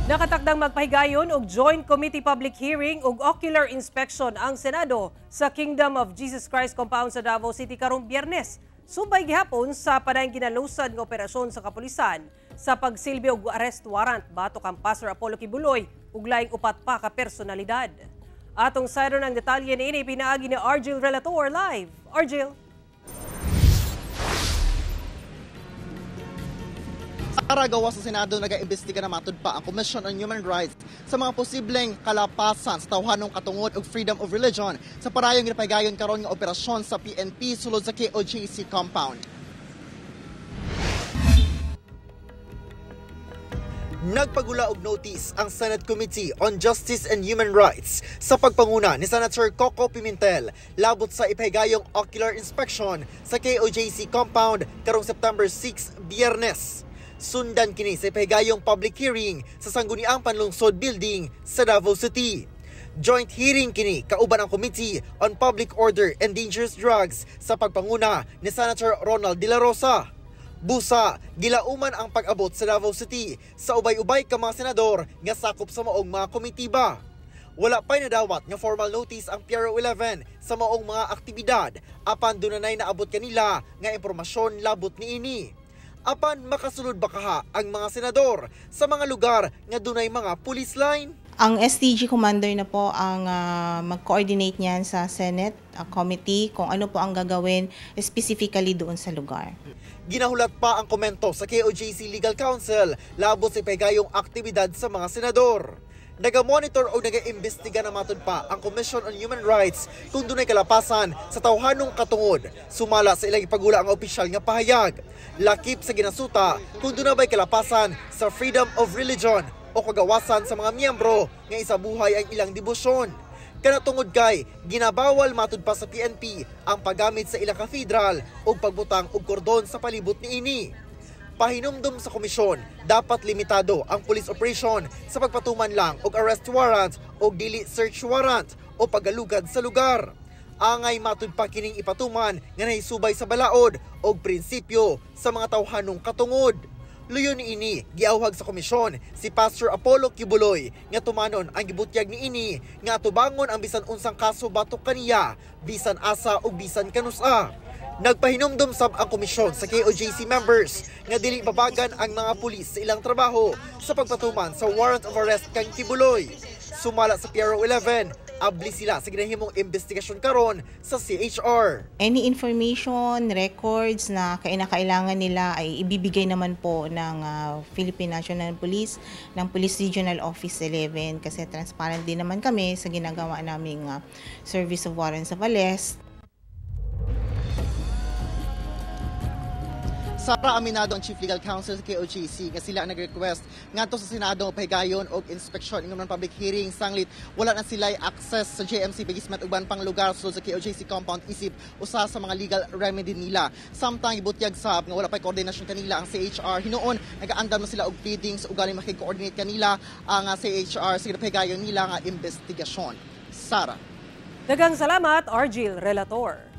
Nakatakdang magpahigayon og Joint Committee Public Hearing ug Ocular Inspection ang Senado sa Kingdom of Jesus Christ Compound sa Davao City karong Biyernes. Subay gihapon sa padayong ginalusad nga operasyon sa kapulisan sa pagsilbi og arrest warrant batok ang Pastor Apollo Quiboloy ug laing upat pa ka personalidad. Atong sayron ang detalye niini pinaagi ni Argel Relator live. Argel. Para gawa sa Senado, nag-iimbestiga na matud pa ang Commission on Human Rights sa mga posibleng kalapasan sa tawhanong katungod og freedom of religion sa parayong ginapahigayon karon nga operasyon sa PNP sulod sa KOJC compound. Nagpagula og notice ang Senate Committee on Justice and Human Rights sa pagpanguna ni Senator Coco Pimentel labot sa ipahigayong ocular inspection sa KOJC compound karong September 6, Biyernes. Sundan kini sa ipahigayong public hearing sa Sangguniang Panlungsod Building sa Davao City. Joint hearing kini kauban ang Committee on Public Order and Dangerous Drugs sa pagpanguna ni Senator Ronald De La Rosa. Busa, gilauman ang pag-abot sa Davao City sa ubay-ubay ka mga senador nga sakop sa maong mga komitiba. Wala pa'y nadawat nga formal notice ang PRO 11 sa maong mga aktibidad apan dunanay naabot kanila nga impormasyon labot niini. Apan makasulod ba kaha ang mga senador sa mga lugar nga dunay mga police line? Ang STG commander na po ang mag-coordinate niyan sa Senate committee kung ano po ang gagawin specifically doon sa lugar. Ginahulat pa ang komento sa KOJC Legal Counsel labot sa ipahigayong aktibidad sa mga senador. Naga-monitor o naga-imbestiga na matud pa ang Commission on Human Rights kung dunay kalapasan sa tawhanong katungod. Sumala sa ilang ipagula ang opisyal nga pahayag. Lakip sa ginasuta kung dunay bay kalapasan sa freedom of religion o kagawasan sa mga miyembro nga isabuhay ang ilang debosyon. Kanatungod kay ginabawal matud pa sa PNP ang paggamit sa ilang cathedral o pagbutang og kordon sa palibot niini. Pahinumdum sa komisyon, dapat limitado ang police operation sa pagpatuman lang og arrest warrant o dili search warrant o paggalugad sa lugar. Angay matud pa kining ipatuman nga nahisubay sa balaod og prinsipyo sa mga tawhanong katungod. Luyo niini giawhag sa komisyon si Pastor Apollo Quiboloy nga tumanon ang gibutyag niini nga atubangon ang bisan unsang kaso batok kaniya, bisan asa o bisan kanusa. Nagpahinumdum sab ang komisyon sa KOJC members nga dili babagan ang mga pulis sa ilang trabaho sa pagpatuman sa warrant of arrest kang Quiboloy. Sumala sa PRO 11, abli sila sa ginahimong investigasyon karon sa CHR. Any information, records na kailangan nila ay ibibigay naman po ng Philippine National Police, ng Police Regional Office 11, kasi transparent din naman kami sa ginagawa naming service of warrants of arrest. Sara, aminado ang Chief Legal Counsel sa KOJC nga sila ang nag-request ngadto sa Senado pahigayon og inspeksyon ingon man public hearing sanglit wala na sila access sa JMC basement uban pang lugar sulod sa KOJC compound isip usa sa mga legal remedy nila. Samtang ibutyag sab nga wala pay koordinasyon kanila ang CHR, hinuon nagaandam na sila og pleadings ugaling makig-coordinate kanila ang CHR sa pahigayon nila nga investigasyon. Sara. Daghang salamat, Argel Relator.